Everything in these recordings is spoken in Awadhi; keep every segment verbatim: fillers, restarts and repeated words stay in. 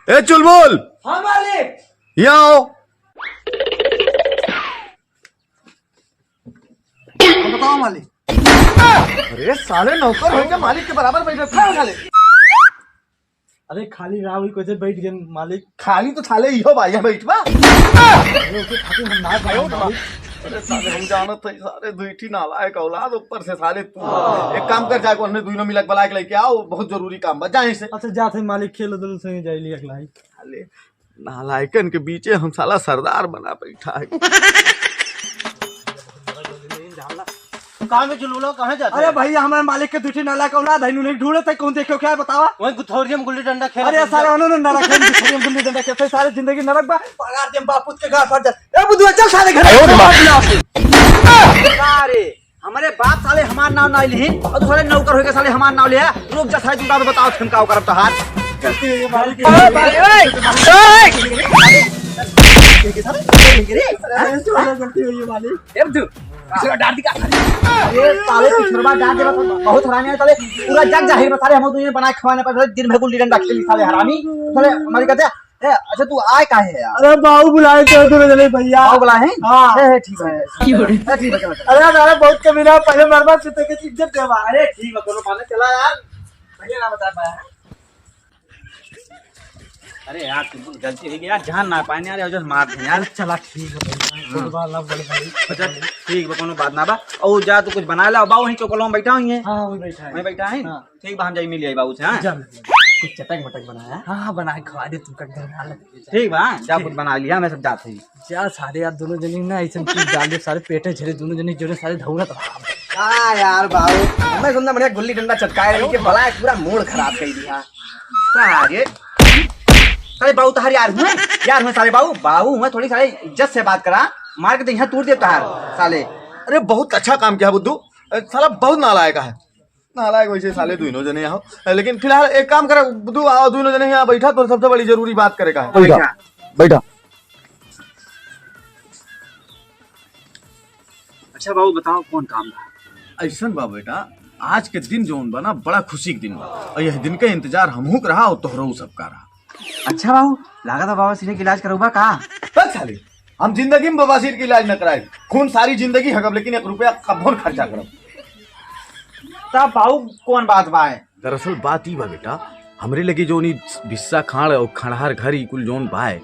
ए चुलबुल, हाँ मालिक। यहाँ आओ। हाँ, बताओ मालिक। अरे साले, नौकर होइके मालिक के बराबर बैठे, खा खा ले। अरे खाली राह हुई, कैसे बैठ गए मालिक? खाली तो साले इहो बा, यहाँ बैठ बा। अरे ओके खातिर हम ना जाए मालिक। अरे साले, हम जानत है सारे दुई ठी नालायक औलाद, ऊपर से साले तू। एक काम कर, जाके उन्हें दुइनो मिला के बुला के लेके आओ, बहुत जरूरी काम बा, जाए से। अच्छा जात है मालिक, खेल दल से जाए लिया के लाई। साले नालायकन के बीचे हम साला सरदार बना बैठा है। कहाँ में चुलबुलो, कहाँ जाते अरे हैं? भैया, हमारे मालिक के दुई ठी नालायक औलाद है, उन्हें ढूंढे थे, कौन देखे क्या है बतावा? वहीं गुथौरिया में गुल्ली डंडा खेल अरे सारे उन्होंने नरक है, गुथौरिया में गुल्ली डंडा खेलते सारे जिंदगी नरक बा, पगार दे बाप पूत के गाल फट जाए। ए बुधुआ, चल सारे घर। अरे हमारे बाप साले हमार नाव ना लिहिन और तू साले नौकर होके साले हमार नाव लिया। रुक जा साले, तू का बताओ, हम का करब तोहार। गलती हुई है मालिक। ओए, ओए, ओए। अरे, चलो, गलती हुई है मालिक। ए, तू, पिछवा डाल दी का? ये साले पिछवा डाल दे, बहुत हरामी है साले। पूरा जग जाहिर में साले हम तुझे बना के खवाने पर दिन भर गुल्ली डंडा खेली साले हरामी। साले हमारी कहते हैं, ए, अच्छा तू आए काहे है यार? अरे बाबू बुलाए थे, तू चले भैया। बाबू बुलाए हैं? हाँ। ए, ए, ठीक है। क्यों रे? ए, ठीक है, चलो, चलो। अरे यार, अरे बहुत कमीना, पहले मरबा से तो के इज्जत देवा। अरे ठीक है, कोनो बात नहीं, चला यार। भैया ना बता पाया। अरे यार, तू गलती हो गई यार, जान ना पाए यार, जो मार दे यार। चला ठीक है भैया, हाँ। कोई बात ना, बड़े भाई। अच्छा ठीक बा, कोनो बात ना बा। और जा तू कुछ बना ले, बा वहीं चौकलो में बैठा हुई है। हाँ, वहीं बैठा है। वहीं बैठा है? हाँ। ठीक बा, हम जाई मिल आई बाबू से, हाँ? जा, जा। कुछ चटक मटक बनाया? हाँ, हाँ, बना के खवा दे, तुमका घर में हालत। ठीक बा, जा कुछ बना लिया, मैं सब जात हई। जा सारे यार, दोनों जने ना ऐसन चीज डाल दे, सारे पेटे झरे, दोनों जने जोरे सारे धौलत रहा। का यार बाबू, हमें समझा बढ़िया गुल्ली डंडा चटकाए रही के बला पूरा मूड खराब कर दिया। सारे, सारे बाबू तोहार यार हुए, यार हुए सारे बाबू, बाबू हुए, थोड़ी सारे इज्जत से बात करा, मार के तो यहाँ तोड़ दे तोहार साले। अरे बहुत अच्छा काम किया बुद्धू, साला बहुत नालायक है। नालायक वैसे साले दुइनो जने यहाँ। लेकिन फिलहाल एक काम करा, तू आओ दुइनो जने यहाँ बैठा, तो सबसे बड़ी जरूरी बात करे का है। बैठा, बैठा। अच्छा बाबू बताओ कौन काम बा? ऐसन बा बेटा, आज के दिन जौन बा ना बड़ा खुशी के दिन बा, और यह दिन का इंतजार हमहू के रहा और तोहरो सबका रहा। अच्छा बाबू, लागत बा बवासीर के इलाज करउबा का? बस साले, हम जिंदगी में बवासीर के इलाज न कराए। खून सारी जिंदगी हगब, लेकिन एक रुपया कब्बो न खर्चा करब। तब बाबू, कौन बात बा है? दरअसल बात ई बा बेटा, हमरे लगे जौन ई बिस्सा खाड़ और खंडहर घर ई कुल जौन बा है,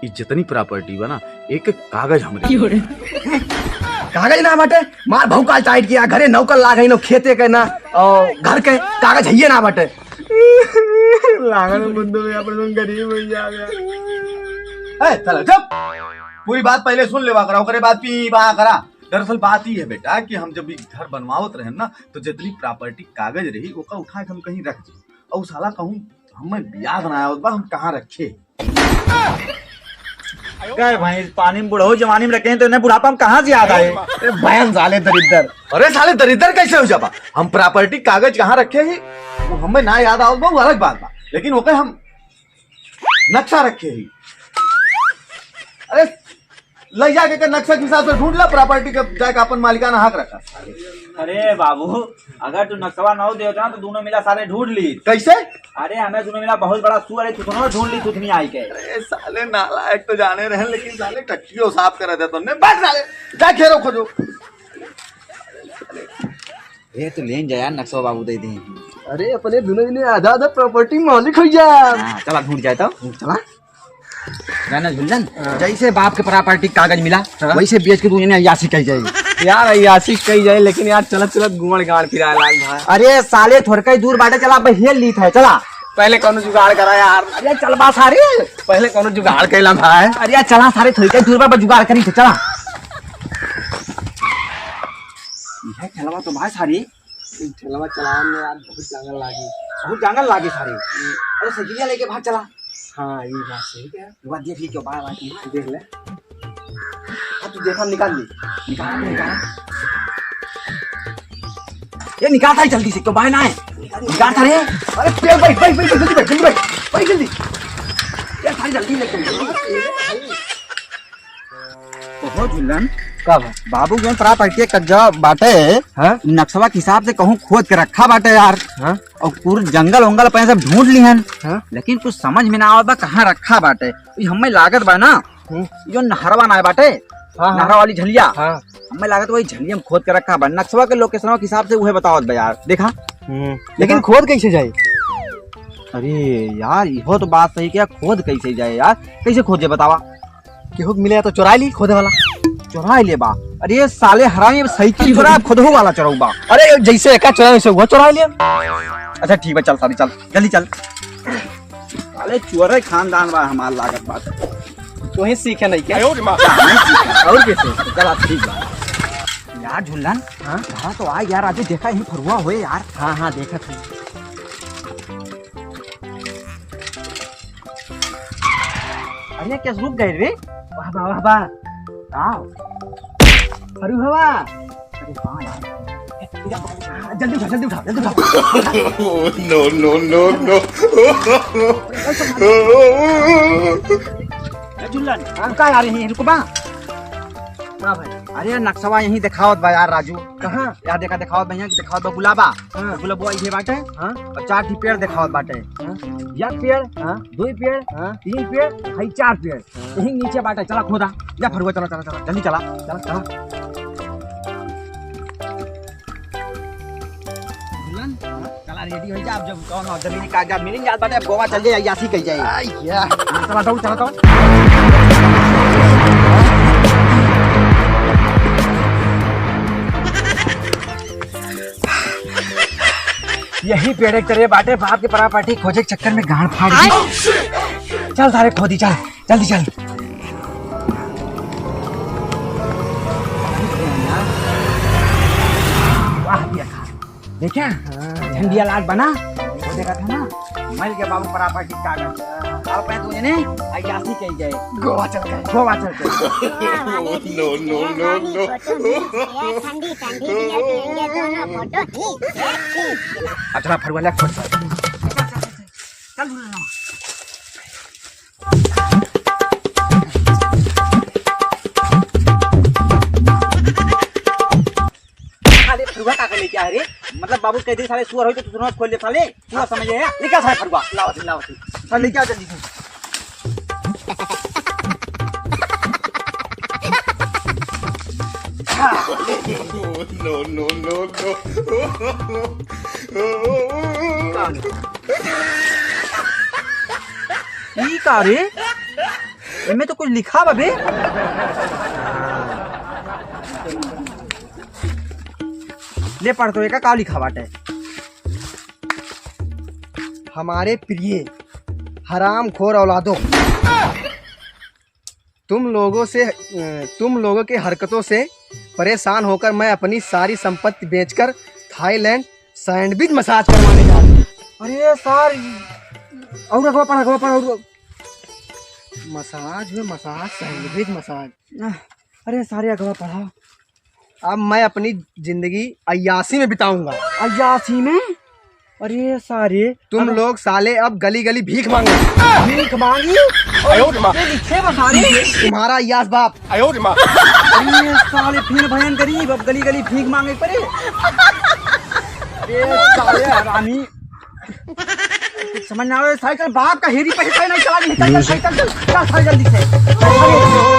ई जितनी प्रॉपर्टी बा ना, एक एक कागज हमरे। कागज ना बाटे, मार भौकाल टाइट किया, घरे नौकर लाग है, खेते के ना, और घर के कागज है ये ना बाटे। लागल बुद्धू भैया, अपन लोग गरीब हो जाएगा। ए, चलो, चुप। पूरी बात पहले सुन लेवा करा, ओकरे बाद पी बा करा। दरअसल बात ई है बेटा कि हम जब ई घर बनवावत रहन ना, तो जितनी प्रॉपर्टी कागज रही, ओका उठा के हम कहीं रख दी। और साला कहूँ हमें याद ना आवत बा, हम कहाँ रखे। काय भाई, पानी में बुढ़ऊ जवानी में रखे हैं, तो इन्हें बुढ़ापा में कहाँ से याद आए? ए, बहन साले दरिद्दर। अरे साले दरिद्दर कैसे हो जाबा? हम प्रॉपर्टी कागज कहाँ रखे ही, वो हमें ना याद आवत बा, वो अलग बात बा, लेकिन ओके हम नक्शा रखे ही। अरे ले जाके के नक्शा के हिसाब से ढूंढ ला, प्रॉपर्टी के जाके अपन मालिकाना हक रखा। अरे बाबू, अगर तू नक्शवा ना देता ना तो दोनों मिला सारे ढूंढ ली। कैसे? अरे हमें दोनों मिला बहुत बड़ा सुअर है, तू दोनों ढूंढ ली, तू नहीं आई के। अरे साले नालायक तो जाने रहे, लेकिन साले टट्टियों साफ कर देता तुमने। बस साले, जा घेरो खोजो। ए, तू लेन जा यार, नक्शवा बाबू दे दे। अरे, अपने दोनों जने आधा आधा प्रॉपर्टी मालिक हो जा। हाँ, चला ढूंढ जाए तो। चला। जाना झुल्लन, हाँ। जैसे बाप के प्रॉपर्टी कागज मिला, हाँ। वैसे बेच के तू इन्हें अय्यासी कही जाए। यार, अय्यासी कही जाए, लेकिन यार, चलत चलत गुमड़ गाड़ पिराए लाग भाई। अरे साले, थोड़का ही दूर बाटे, चला, अब हेल लीत है, चला। पहले कौनो जुगाड़ करा यार। अरे चल बा सारे। पहले कौनो जुगाड़ कैला भाई। अरे चला सारे, थोड़का ही दूर बा, जुगाड़ करी थे, चला। यह खेलवा तो भाई सारी। ई ठेलवा चलावे में यार बहुत जांगर लागी। बहुत जांगर लागी सारी। अरे साइकिलिया लेके भाग चला। हाँ, ये बात सही है। एक बार देख ली क्यों बाय बाय की। देख ले। अब तू देखा निकाल ली। निकाल, निकाल। ये निकाल था जल्दी से, क्यों बाय ना है? निकाल था रे। अरे पेड़ भाई, भाई, भाई, जल्दी भाई, जल्दी भाई। भाई जल्दी। यार सारी जल्दी लेके। ओहो झुल्लन, का भाई? बाबू जौन प्रॉपर्टी के कब्जा बाटे, हाँ? नक्शवा के हिसाब से कहूँ खोद के रखा बाटे यार। हाँ? और पूरे जंगल वंगल अपन सब ढूंढ लिहन, हाँ? लेकिन कुछ समझ में ना आवत बा कहाँ रखा बाटे। ई हमें लागत बा ना, हम्म। जो नहरवा ना बाटे, हाँ, हाँ। नहरवा वाली झलिया, हाँ। हमें लागत वही झलिया में खोद के रखा बा। नक्शवा के लोकेशनवा के हिसाब से उहे बतावत बा यार। देखा, हम्म। लेकिन देखा। खोद कैसे जाए? अरे यार, इहो तो बात सही, क्या खोद कैसे जाए यार? कैसे खोद जाए बतावा? केहू के मिले तो चोराइ ली खोदे वाला। चोराइ ले बा? अरे साले हरामी, अब साइकिल चोरा, अब खुदहू वाला चोरऊ बा। अरे जैसे एका चोरा वैसे हुआ चोराइ लिया। अच्छा ठीक बा, चल साले चल, जल्दी चल। साले चोरे खानदान बा हमार लागत बाटे। तू ही सीखे नहीं क्या? और कैसे? चल आज ठीक बा। यार झुल्लन, हाँ? घरा तो आ यार, राजू देखा यहीं फरुआ होए यार। हाँ, हाँ, देखत हूँ। अरे, क्या रुक गए रे? वाह, वाह, वाह, वाह। आओ। अरे, हवा। अरे, हाँ यार। जल्दी उठा, जल्दी उठा, जल्दी उठा। No, no, no, no। ए, झुल्लन, हाँ? रुका यार, यहीं रुकबा। हाँ भाई। अरे, नक्शवा यहीं देखावत बा यार, राजू। कहाँ? यार, देखा, देखावत बा, यहाँ देखावत बा, गुलाबा। हाँ। गुलाबा इहे बाटे। हाँ। और चार ठी पेड़ देखावत बाटे। हाँ। एक पेड़, हाँ। दो पेड़, हाँ। तीन पेड़, भाई चार पेड़। यही नीचे बाटे, चला खोदा। जा फरुआ, चला, चला, चला, जल्दी चला, चला, चला। दुल्हन, चला रेडी हो जा, अब जब कौन हो, जमीनी कागजात मिल जात बाटे, अब गोवा चल जाए, यासी कह जाए। आइया। हाँ, चला, दौड़, चला, दौड़। यही पेड़े के तरे बाटे, बाप के प्रॉपर्टी खोजे के चक्कर में गांड फाड़ दी। चल सारे खोदी, चल, जल्दी चल। वाह, देखा, देखा? हाँ। झंडिया लाट बना, वो देखा था ना, मिल गया बाबू प्रॉपर्टी कागज। अब पे तू ने अयासी कह गए। गोवा चल गए। गोवा चल गए। No, no, no, no। ठंडी ठंडी बियर पियेंगे दोनों फोटो खींच। अच्छा, फरुआ ले, फट, फट। चल, चल, चल, चल। चल, चल, चल। अरे, फरुआ का लेके आ रे? मतलब, बाबू कह दे, साले सुअर होई तो तू सुअर खोल ले, साले। सुअर समझ गया? लेके आ, साले, फरुआ। लाओ, लाओ, साले, लेके आ जल्दी से। No, no, no, no। ई का रे? एमे तो कुछ लिखा बा बे। ले पढ़ तो, एका का लिखा बाटे? हमारे प्रिय हरामखोर औलादों, तुम लोगों से, अ, तुम लोगों की हरकतों से परेशान होकर मैं अपनी सारी संपत्ति बेचकर थाईलैंड सैंडविच मसाज करवाने जा रहा हूँ। अरे सार, और अगवा पढ़, अगवा पढ़, और मसाज हुए, मसाज, सैंडविच मसाज। अरे सारे अगवा पढ़ा। अब मैं अपनी जिंदगी अय्यासी में बिताऊंगा। अय्यासी में? अरे सारे, तुम अगर लोग साले अब गली गली भीख मांगो। भीख मांगी? अरे, ये लिखे बा सारे। तुम्हारा अय्यास बाप। अरे साले, फिर भयन गरीब, अब गली गली भीख मांगे पड़े। अरे साले हरामी, कुछ समझ ना आवे। साइकिल बाप का हेरी पे, साइकिल नहीं चला, निकल, चल, साइकिल चल, चल, चल, जल्दी से।